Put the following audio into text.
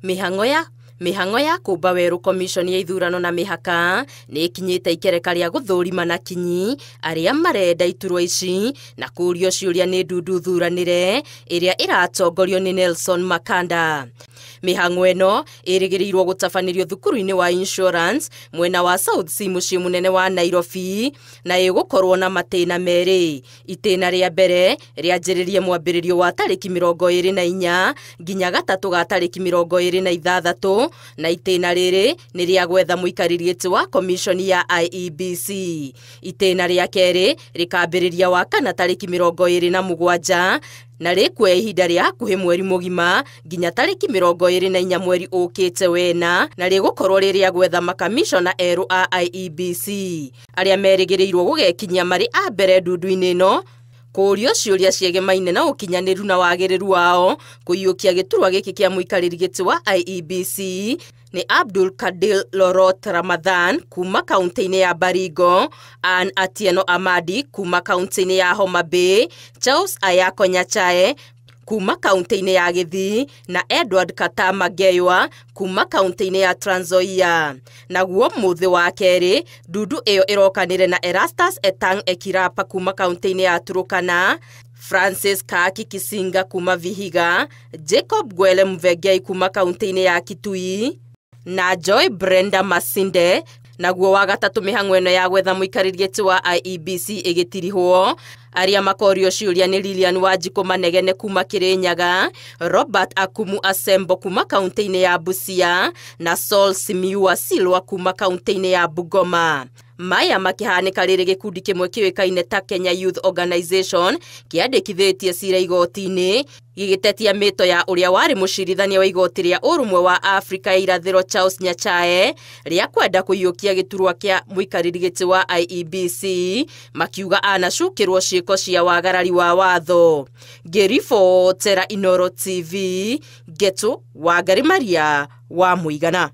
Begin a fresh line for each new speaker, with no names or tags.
Mĩhang'o ya kũmba werũ Commission ya ithurano na mĩhaka nĩ ĩkinyĩte ikereka rĩa gũthũrima na kinyi arĩa marenda iturwa ici na kũrio ciũria nĩ ndundu thuranĩre ĩrĩa ĩratongorio nĩ Nelson Makanda. Mĩhang'o ĩno ĩrĩgĩrĩirwo gũtabanĩrio thukuru-inĩ wa Insurance mwena wa South C mũciĩ mũnene wa Nairobi na ĩgũkorwo na matĩna merĩ. Itĩna rĩa mbere rĩanjĩrĩrie mwambĩrĩrio wa tarĩki 24 nginya gatatũ ga tarĩki 26 na itĩna rĩrĩ nĩ rĩa gwetha mũikarĩri gĩtĩ wa commission ya IEBC. Itĩna rĩa kerĩ rĩkambĩrĩria wa kana tarĩki 27 na rĩkuoya ihinda rĩa hakuhĩ mweri mũgima nginya tarĩki 24 mweri ũkĩte wena na rĩgũkorwo rĩ rĩa gwetha makamishona erũ a IEBC arĩa merĩgĩrĩirwo gũgekinyia marĩ a mbere ndundu-inĩ ĩno kũũrio ciũria ciegemaine na ũkinyanĩru na wagĩrĩru wao kũiyũkia gĩturwa gĩkĩ kĩa mũikarĩri gĩtĩ wa IEBC nĩ Abdul Kadir Lorot Ramadhan kuma kaunti-inĩ ya Baringo, Ann Atieno Amadi kuma kaunti-inĩ ya Homa Bay, Charles Ayako Nyachae kuma kaunti-inĩ ya Gĩthii na Edward Katama Ngeywa kuma kaunti-inĩ ya Trans Nzoia. Naguo mũthĩ wa kerĩ ndundu ĩyo ĩrokanĩre na Erastus Etang Ekirapa kuma kaunti-inĩ ya Turukana, Francis Kaki Kisinga kuma Vihiga, Jacob Gwele Mvegei kuma kaunti-inĩ ya Kitui na Joy Brenda Masinde. Naguo wa gatatũ mĩhang'o ĩno ya gwetha mũikarĩri gĩtĩ wa IEBC ĩgĩtirihwo arĩa makorio ciũria nĩ Lilian Wanjikũ Manegene kuma Kirinyaga, Robert Akumu Asembo kuma kaunti-inĩ ya Busia na Saul Simiua Silwa kuma kaunti-inĩ ya Bungoma. Maya makĩhanĩka rĩrĩ gĩkundi kĩmwe kĩũĩkaine ta Kenya Youth Organization kĩandĩkithĩtie cira igoti-inĩ gĩgĩtetia mĩto ya ũrĩa warĩ mũcirithania wa igoti rĩa ũrũmwe wa Afrika ya irathĩro Charles Nyachae rĩa kwenda kũiyũkia gĩturwa kĩa mũikarĩri gĩtĩ wa IEBC makiuga anacukĩrwo ciĩko cia wagarari wa watho. Ngĩribotera Inooro TV, Ngetu Wangari Maria wa Mũigana.